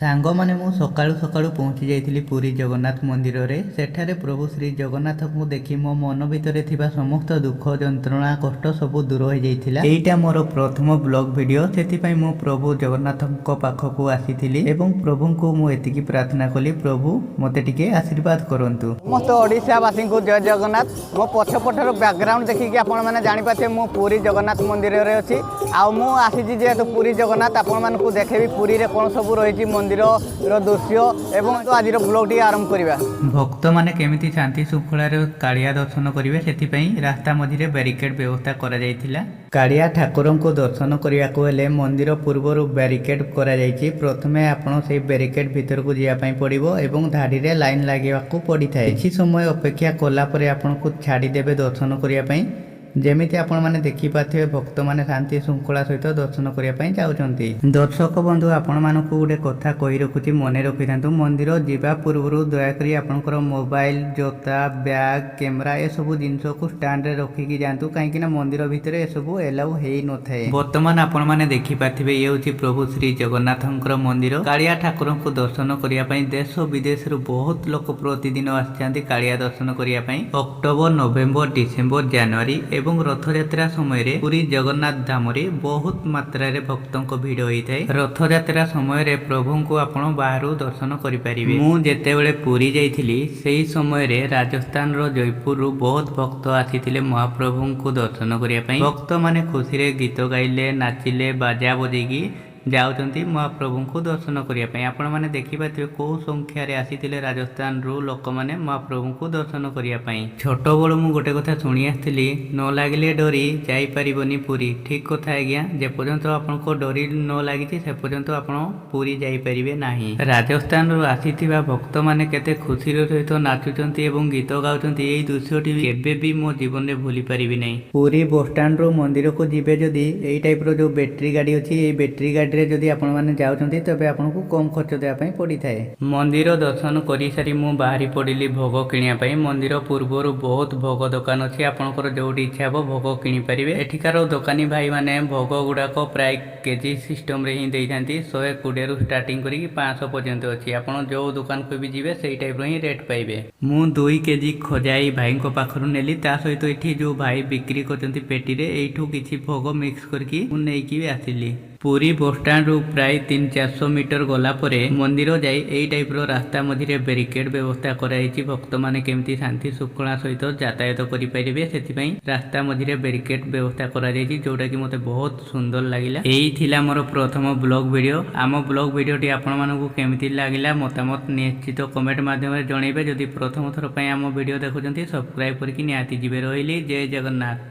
ସାଙ୍ଗମାନେ, ମୁଁ ସକାଳୁ ସକାଳୁ ପହଞ୍ଚି ଯାଇଥିଲି ପୁରୀ ଜଗନ୍ନାଥ ମନ୍ଦିରରେ। ସେଠାରେ ପ୍ରଭୁ ଶ୍ରୀ ଜଗନ୍ନାଥଙ୍କୁ ଦେଖି ମୋ ମନ ଭିତରେ ଥିବା ସମସ୍ତ ଦୁଃଖ, ଯନ୍ତ୍ରଣା, କଷ୍ଟ ସବୁ ଦୂର ହୋଇଯାଇଥିଲା। ଏଇଟା ମୋର ପ୍ରଥମ ବ୍ଲଗ ଭିଡ଼ିଓ, ସେଥିପାଇଁ ମୁଁ ପ୍ରଭୁ ଜଗନ୍ନାଥଙ୍କ ପାଖକୁ ଆସିଥିଲି ଏବଂ ପ୍ରଭୁଙ୍କୁ ମୁଁ ଏତିକି ପ୍ରାର୍ଥନା କଲି, ପ୍ରଭୁ, ମୋତେ ଟିକେ ଆଶୀର୍ବାଦ କରନ୍ତୁ। ସମସ୍ତ ଓଡ଼ିଶାବାସୀଙ୍କୁ ଜୟ ଜଗନ୍ନାଥ। ମୋ ପଛପଟର ବ୍ୟାକଗ୍ରାଉଣ୍ଡ ଦେଖିକି ଆପଣମାନେ ଜାଣିପାରୁଥିବେ, ମୁଁ ପୁରୀ ଜଗନ୍ନାଥ ମନ୍ଦିରରେ ଅଛି। ଆଉ ମୁଁ ଆସିଛି ଯେହେତୁ ପୁରୀ ଜଗନ୍ନାଥ, ଆପଣମାନଙ୍କୁ ଦେଖେଇବି ପୁରୀରେ କ'ଣ ସବୁ ରହିଛି, ମନ୍ଦିରର ଦୃଶ୍ୟ ଏବଂ ତ ଆଜିର ବ୍ଲଗ୍ ଟିକେ ଆରମ୍ଭ କରିବା। ଭକ୍ତମାନେ କେମିତି ଶାନ୍ତି ଶୃଙ୍ଖଳାରେ କାଳିଆ ଦର୍ଶନ କରିବେ, ସେଥିପାଇଁ ରାସ୍ତା ମଝିରେ ବ୍ୟାରିକେଡ୍ ବ୍ୟବସ୍ଥା କରାଯାଇଥିଲା। କାଳିଆ ଠାକୁରଙ୍କୁ ଦର୍ଶନ କରିବାକୁ ହେଲେ ମନ୍ଦିର ପୂର୍ବରୁ ବ୍ୟାରିକେଡ୍ କରାଯାଇଛି। ପ୍ରଥମେ ଆପଣ ସେଇ ବ୍ୟାରିକେଡ୍ ଭିତରକୁ ଯିବା ପାଇଁ ପଡ଼ିବ ଏବଂ ଧାଡ଼ିରେ ଲାଇନ୍ ଲାଗିବାକୁ ପଡ଼ିଥାଏ। କିଛି ସମୟ ଅପେକ୍ଷା କଲା ପରେ ଆପଣଙ୍କୁ ଛାଡ଼ିଦେବେ ଦର୍ଶନ କରିବା ପାଇଁ। ଯେମିତି ଆପଣମାନେ ଦେଖିପାରୁଥିବେ, ଭକ୍ତମାନେ ଶାନ୍ତି ଶୃଙ୍ଖଳା ସହିତ ଦର୍ଶନ କରିବା ପାଇଁ ଯାଉଛନ୍ତି। ଦର୍ଶକ ବନ୍ଧୁ, ଆପଣମାନଙ୍କୁ ଗୋଟେ କଥା କହି ରଖୁଛି, ମନେ ରଖିଥାନ୍ତୁ, ମନ୍ଦିର ଯିବା ପୂର୍ବରୁ ଦୟାକରି ଆପଣଙ୍କର ମୋବାଇଲ, ଜୋତା, ବ୍ୟାଗ, କ୍ୟାମେରା ଏସବୁ ଜିନିଷକୁ ଷ୍ଟାଣ୍ଡରେ ରଖିକି ଯାଆନ୍ତୁ, କାହିଁକି ନା ମନ୍ଦିର ଭିତରେ ଏସବୁ ଏଲାଉ ହେଇନଥାଏ। ବର୍ତ୍ତମାନ ଆପଣମାନେ ଦେଖିପାରୁଥିବେ, ଇଏ ହେଉଛି ପ୍ରଭୁ ଶ୍ରୀ ଜଗନ୍ନାଥଙ୍କର ମନ୍ଦିର। କାଳିଆ ଠାକୁରଙ୍କୁ ଦର୍ଶନ କରିବା ପାଇଁ ଦେଶ ବିଦେଶରୁ ବହୁତ ଲୋକ ପ୍ରତିଦିନ ଆସିଥାନ୍ତି କାଳିଆ ଦର୍ଶନ କରିବା ପାଇଁ। ଅକ୍ଟୋବର, ନଭେମ୍ବର, ଡିସେମ୍ବର, ଜାନୁଆରୀ ଏବଂ ରଥଯାତ୍ରା ସମୟରେ ପୁରୀ ଜଗନ୍ନାଥ ଧାମରେ ବହୁତ ମାତ୍ରାରେ ଭକ୍ତଙ୍କ ଭିଡ଼ ହୋଇଥାଏ। ରଥଯାତ୍ରା ସମୟରେ ପ୍ରଭୁଙ୍କୁ ଆପଣ ବାହାରୁ ଦର୍ଶନ କରିପାରିବେ। ମୁଁ ଯେତେବେଳେ ପୁରୀ ଯାଇଥିଲି, ସେହି ସମୟରେ ରାଜସ୍ଥାନର ଜୟପୁରରୁ ବହୁତ ଭକ୍ତ ଆସିଥିଲେ ମହାପ୍ରଭୁଙ୍କୁ ଦର୍ଶନ କରିବା ପାଇଁ। ଭକ୍ତମାନେ ଖୁସିରେ ଗୀତ ଗାଇଲେ, ନାଚିଲେ, ବାଜା ବଜେଇକି ଯାଉଛନ୍ତି ମହାପ୍ରଭୁଙ୍କୁ ଦର୍ଶନ କରିବା ପାଇଁ। ଆପଣମାନେ ଦେଖିପାରୁଥିବେ କୋଉ ସଂଖ୍ୟାରେ ଆସିଥିଲେ ରାଜସ୍ଥାନରୁ ଲୋକମାନେ ମହାପ୍ରଭୁଙ୍କୁ ଦର୍ଶନ କରିବା ପାଇଁ। ଛୋଟବେଳୁ ମୁଁ ଗୋଟେ କଥା ଶୁଣି ଆସିଥିଲି, ନ ଲାଗିଲେ ଡୋରି ଯାଇପାରିବନି ପୁରୀ। ଠିକ କଥା ଆଜ୍ଞା, ଯେପର୍ଯ୍ୟନ୍ତ ଆପଣଙ୍କ ଡୋରି ନ ଲାଗିଛି, ସେ ପର୍ଯ୍ୟନ୍ତ ଆପଣ ପୁରୀ ଯାଇପାରିବେ ନାହିଁ। ରାଜସ୍ଥାନରୁ ଆସିଥିବା ଭକ୍ତମାନେ କେତେ ଖୁସିର ସହିତ ନାଚୁଛନ୍ତି ଏବଂ ଗୀତ ଗାଉଛନ୍ତି, ଏଇ ଦୃଶ୍ୟଟି କେବେ ବି ମୋ ଜୀବନରେ ଭୁଲି ପାରିବି ନାହିଁ। ପୁରୀ ବସଷ୍ଟାଣ୍ଡରୁ ମନ୍ଦିରକୁ ଯିବେ ଯଦି, ଏଇ ଟାଇପର ଯୋଉ ବ୍ୟାଟେରୀ ଗାଡ଼ି ଅଛି, ଏଇ ବ୍ୟାଟେରୀ ଗାଡ଼ିରେ ଯଦି ଆପଣମାନେ ଯାଉଛନ୍ତି, ତେବେ ଆପଣଙ୍କୁ କମ୍ ଖର୍ଚ୍ଚ ଦେବା ପାଇଁ ପଡ଼ିଥାଏ। ମନ୍ଦିର ଦର୍ଶନ କରିସାରି ମୁଁ ବାହାରି ପଡ଼ିଲି ଭୋଗ କିଣିବା ପାଇଁ। ମନ୍ଦିର ପୂର୍ବରୁ ବହୁତ ଭୋଗ ଦୋକାନ ଅଛି। ଆପଣଙ୍କର ଯୋଉଠି ଇଚ୍ଛା ହେବ ଭୋଗ କିଣିପାରିବେ। ଏଠିକାର ଦୋକାନୀ ଭାଇମାନେ ଭୋଗ ଗୁଡ଼ାକ ପ୍ରାୟ କେଜି ସିଷ୍ଟମରେ ହିଁ ଦେଇଥାନ୍ତି। 120ରୁ ଷ୍ଟାର୍ଟିଂ କରିକି 500 ପର୍ଯ୍ୟନ୍ତ ଅଛି। ଆପଣ ଯୋଉ ଦୋକାନକୁ ବି ଯିବେ, ସେଇ ଟାଇପର ହିଁ ରେଟ୍ ପାଇବେ। ମୁଁ 2 କେଜି ଖଜା ଏଇ ଭାଇଙ୍କ ପାଖରୁ ନେଲି। ତା ସହିତ ଏଠି ଯୋଉ ଭାଇ ବିକ୍ରି କରୁଛନ୍ତି ପେଟିରେ, ଏଇଠୁ କିଛି ଭୋଗ ମିକ୍ସ କରିକି ମୁଁ ନେଇକି ବି ଆସିଲି। ପୁରୀ ବସଷ୍ଟାଣ୍ଡରୁ ପ୍ରାୟ 300-400 ମିଟର ଗଲା ପରେ ମନ୍ଦିର ଯାଇ ଏଇ ଟାଇପର ରାସ୍ତା ମଝିରେ ବ୍ୟାରିକେଡ୍ ବ୍ୟବସ୍ଥା କରାଯାଇଛି। ଭକ୍ତମାନେ କେମିତି ଶାନ୍ତି ଶୃଙ୍ଖଳା ସହିତ ଯାତାୟାତ କରିପାରିବେ, ସେଥିପାଇଁ ରାସ୍ତା ମଝିରେ ବ୍ୟାରିକେଡ୍ ବ୍ୟବସ୍ଥା କରାଯାଇଛି, ଯୋଉଟାକି ମୋତେ ବହୁତ ସୁନ୍ଦର ଲାଗିଲା। ଏଇ ଥିଲା ମୋର ପ୍ରଥମ ବ୍ଲଗ ଭିଡ଼ିଓ। ଆମ ବ୍ଲଗ ଭିଡ଼ିଓଟି ଆପଣମାନଙ୍କୁ କେମିତି ଲାଗିଲା, ମତାମତ ନିଶ୍ଚିତ କମେଣ୍ଟ ମାଧ୍ୟମରେ ଜଣାଇବେ। ଯଦି ପ୍ରଥମ ଥର ପାଇଁ ଆମ ଭିଡ଼ିଓ ଦେଖୁଛନ୍ତି, ସବସ୍କ୍ରାଇବ୍ କରିକି ନିହାତି ଯିବେ। ରହିଲି, ଜୟ ଜଗନ୍ନାଥ।